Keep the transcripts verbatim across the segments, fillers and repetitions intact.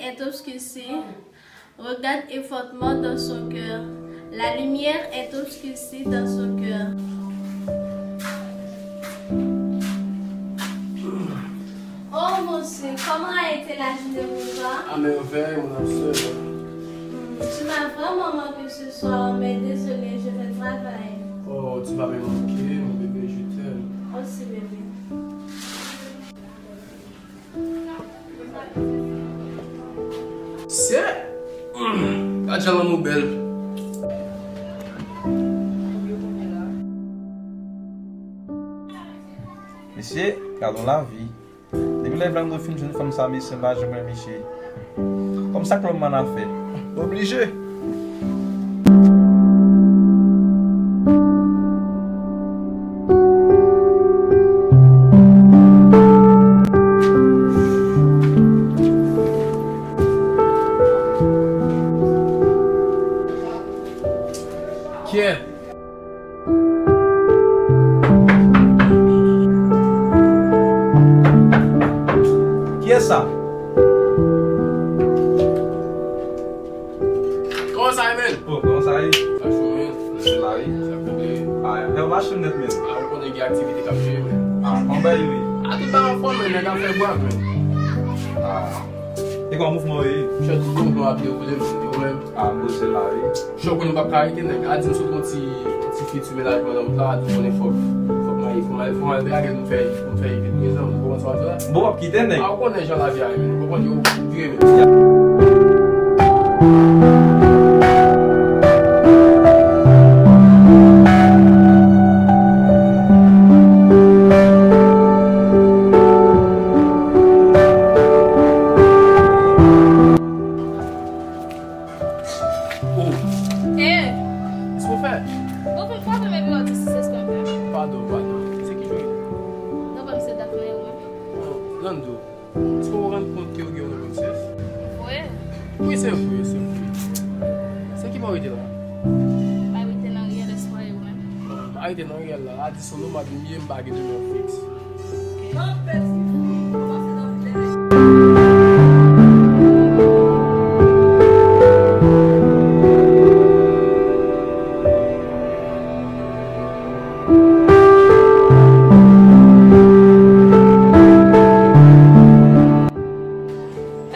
est obscurcie, regarde étroitement dans son cœur. La lumière est obscurcie dans son cœur. Oh mon Dieu, comment a été la journée pour toi? À merveille, mon âme sœur. Hmm, tu m'as vraiment manqué ce soir, mais désolé, je vais travailler. Oh, tu vas me manquer, mon bébé, je t'aime. Aussi, bébé. Sè! Gad jan lanmou bèl. Mesye, gad yon lavi. Depi lè Vlando fin jwenn fanm sa, mesye, m pa janm renmen misye. Kòm sa k lòm man a fè? Oblije. Kyè? Kiyès sa? Kòman sa ye, menn? Oh, kòman sa ye? Sa cho, menn. Mesye la, wi. Sa koule. Ah, fè w mache nèt, menn. Ah, ou konnen gen aktivite k ap jere, menn. Ah, kòman bagay yo ye? Ah, tout bagay anfòm, menn. Nèg ap fè bwa, menn. Ah. E kòman mouvman yo ye? Chè, tout mouvman ap dewoule, menn. E ou menm? Ah, m poze la, wi. Cho, konnen m p ap ka rete, nèg. A di m sot yon ti, ti fiti mennaj mwen nan wout la, a di m konnen fòk, fòk m ale, fòk m ale, fòk m ale drage l, m fè, m fè evit prezan, ou konprann sa m ap di la? Bon, w ap kite, nèg. Ah, ou konnen jan lavi a ye, menn. Ou konprann yo vire, menn. Oh. Eh. Kisa w fè? Bon, bon, bon, men pou di si se stan fè. Padon, padon. Se ki jwe? Non, pa m se dat mwen, wi. Oh, Lando, èske w rann kont ke w gen yon lòt sèks? Vre? Wi, se vre, se vre. Se ki bò w rete la? M rete nan riyèl Espwa, ou menm? Oh, m rete nan riyèl la. A di se yon nomad m ye, m pa gen demen fiks.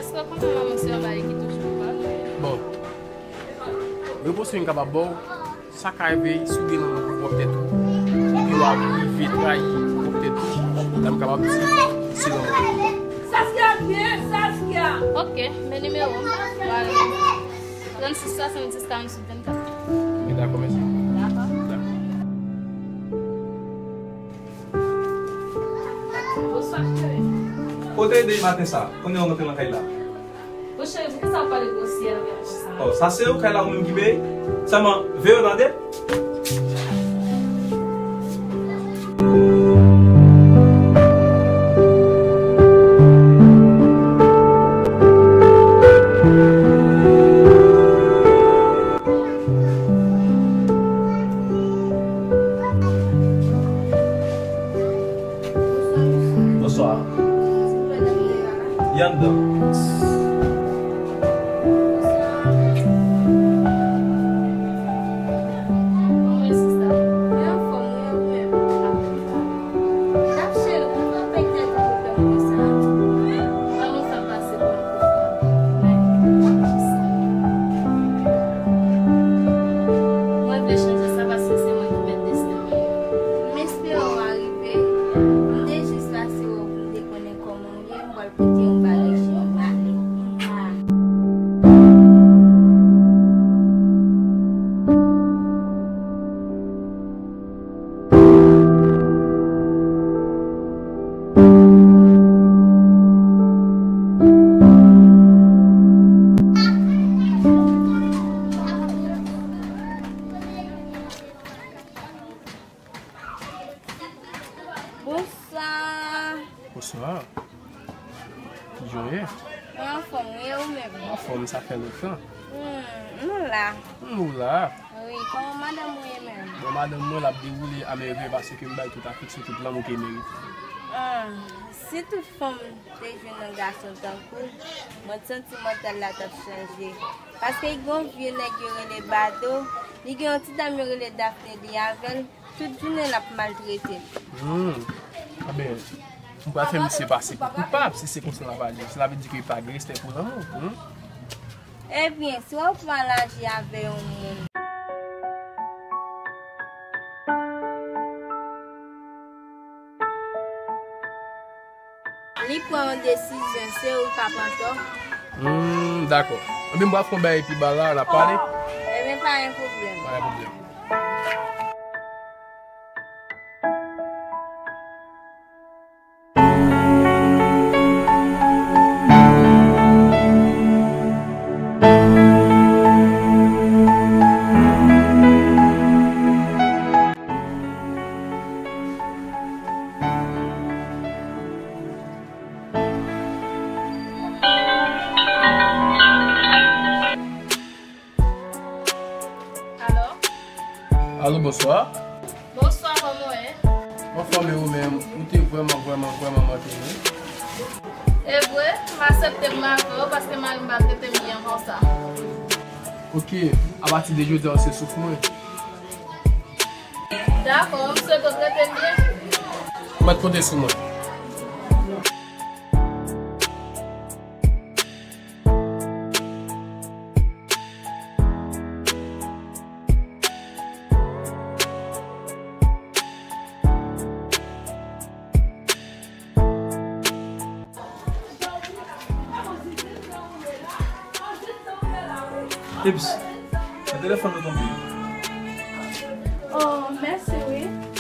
Èske w konnen manman se yon bagay ki toujou valè? Bon, repons mwen kapab ba w, sa ka rive si w gen lanmou pou pwòp tèt ou, epi w ap rive trayi pwòp tèt ou, la m kapab di se lanmou ki pi ba. Saskia byen, Saskia! Ok, men nimewo m, m a rele. Trannsis swasanndis karanntuit vennkat. Ok, dakò, mèsi. Dakò. Dakò. Bonswa, cheri. Kote w te ye maten sa? Kounye a w rantre nan kay la? Bon, cheri, poukisa w pale grosyè avè m konsa? Oh, sa se ou kay la ou menm ki peye? Sèlman, veye w tande. Bonswa. Li anndan. Mwen vle chanje sa paske se mwen ki mèt desten mwen. M espere w a rive. M te jis pase wè w pou m te konnen kòman w ye. M pral pote yon bagay pou w ale. Mwa. Bonswa. Bonswa. Kijan w ye? Mwen anfòm, wi, e ou menm? Anfòm, sa fè lontan. Hmm, nou la. Nou la. Wi, kòman madanm ou ye menm? Bon, madanm mwen, l ap dewoule a mèvèy paske m bay tout afeksyon, tout lanmou ke l merite. Ah, si tout fanm te jwenn yon gason tankou w, mwen t santi mantal la t ap chanje. Paske li gen yon vye nèg yo rele Bado, li gen yon ti dam yo rele Daphné, li avè l, tout jounen l ap maltrete l. Hmm. Enben, m pral fè misye pase pou koupab si se konsa l ap aji. Sela vle di ke li pa gen respè pou lanmou. Hmm? Ebyen, si w ap mal aji avè yon moun. Li pran yon desizyon, se ou k ap antò. Hmm, dakò. Ebyen, m pral fè yon bagay pi ba la, n ap pale. Ebyen, pa gen pwoblèm. Pa gen pwoblèm. Alo? Alo, bonswa. Bonswa, kòman w ye? Anfòm, e ou menm? Ou te vrèman, vrèman, vrèman manke nou. E vre, m aksepte m avè w paske mari m pa trete m byen konsa. Oke, apati de jodi a, w se souf mwen. Dakò, m swete w trete m byen. Ou mèt konte sou mwen. Eps, nan telefòn nou tonbe. Oh, mèsi, wi.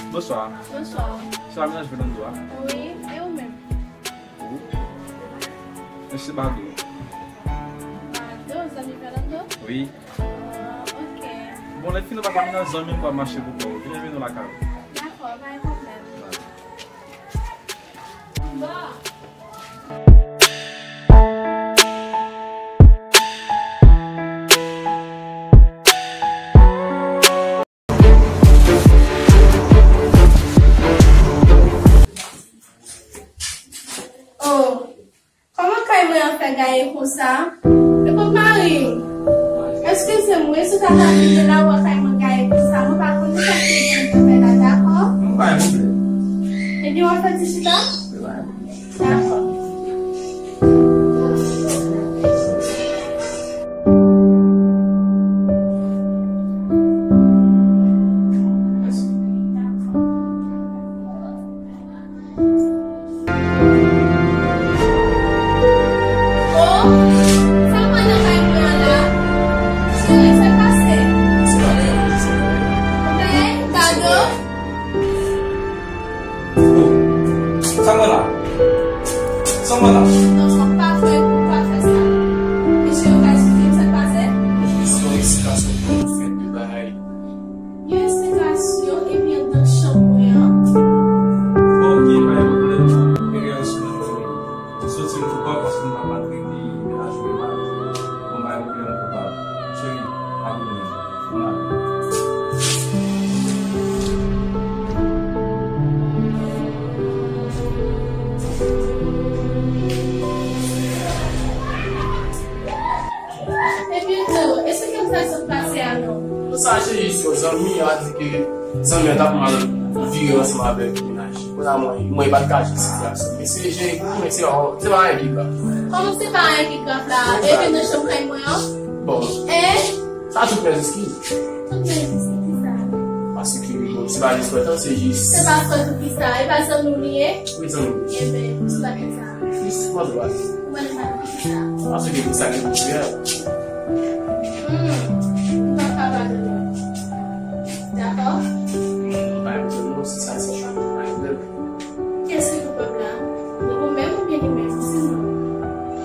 Bonswa. Bonswa. Se pa mennaj Fernando a? Wi, e ou menm? Mesye Bado. Bado, zanmi Fernando? Wi. Ah, ok. Bon, lè fini, w pa ka vin nan zanmi m pou ap mache pou kò w. Vin avè nou lakay ou. Dakò, pa gen pwoblèm. Bon. Oh, kòman kay mwen an fè gaye konsa? E kot mari m? Eskize m wi, si w ta ka kite lawè kay mwen gaye konsa, mwen pa konnen sa ki gen pou fè la, dakò? M pa gen pwoblèm. Ebyen, w ap fè ti chita? Wi, pa gen pwoblèm. Dakò. Oh, sa mwen nan kay mwen an la? Cheri, sa k pase? Bado? Oh, sa mwen la? Sa mwen la? Non, sa pa vre, ou pa fè sa. Mesye yo ka esplike m sa k pase? Mesye, se yon eksplikasyon pou nou fè de bagay. Yon eksplikasyon epi anndan chanm mwen an. Ok, pa gen pwoblèm. Erè an sou mwen, wi. Soti m koupab paske m ta maltrete mennaj ou mal. Bon, pa gen pwoblèm, ou koupab. Cheri, padone m. Bon, Epi tou, esplike m sa k sot pase a non. Tout sa se jis yon zanmi, a di ke zanmi an t ap mal vire ansanm avèk mennaj. Kounye a mwen, mwen pa t ka jere sitiyasyon. Men se jere pou mwen, se yon, se pa anyen ki grav. Kòman se pa anyen ki grav la? Epi nan chanm kay mwen an? Bon. E? Sa tout mèz eskiz. Tout mèz eskiz, kisa? Paske, bon, se pa jis frèt an, se jis. Se pa frèt ou kisa? E pa zanmi w li ye? Wi, zanmi m. Ebyen, se pa kisa? Jis, mwen dwa. Ou pa nan pale pou kisa? Paske sa ki pou fè. Hmm. M p ap ka padone w. Dakò? Pa gen pwoblèm non, si sa se pa gen pwoblèm. Kiyès ki koupab la? Ou menm oubyen li menm? Di m non.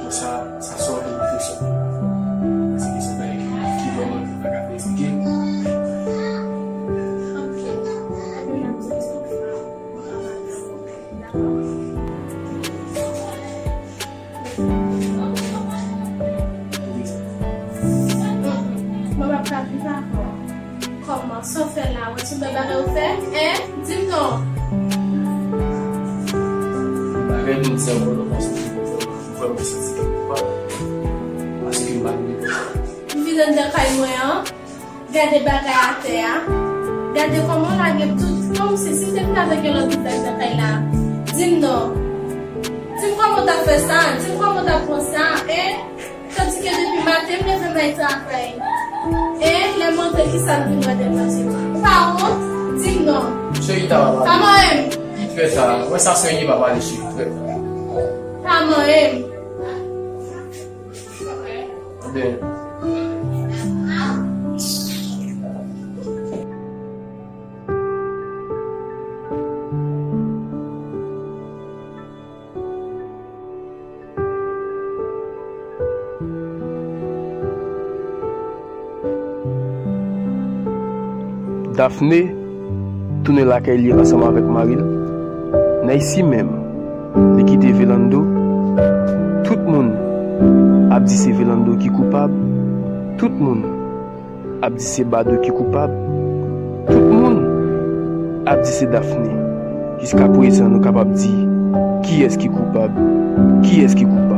Bon, sa, sa se yon refleksyon. Paske se bagay ki vrèman ki pa ka fè eksplike. Ok. Apre n ap di m sa. Mwen p ap ka viv avè w. Kòman? Sa w fè la? Wè se bèl bagay ou fè? Hein? Di m non. Sèvo nou konsa, ou fè mwen santi koupab. Paske malgre konsa. M vin anndan kay mwen an, gade bagay atè a. Gade kòman w lage tout, kòmsi si te vin avèk yon lòt bagay nan kay la. Di m non. Di m kòman w t ap fè sa, di m kòman w t ap pran sa, en? Tandike depi maten m leve m al travay. E lè m rantre kisa m vin wè devan je m? Ou pa wont? Di m non. Cheri, ta va pale. Pa manyen m. Fè sa, wè sa se li pa pale cheri, frè. Pa manyen m. Ebyen. Daphné tounen lakay li ansanm avèk mari l. Nan isi menm, li kite Velando. Tout moun ap di se Velando ki koupab. Tout moun ap di se Bado ki koupab. Tout moun ap di se Daphné. Jiska prezan, nou kapab di kiyès ki koupab, kiyès ki koupab.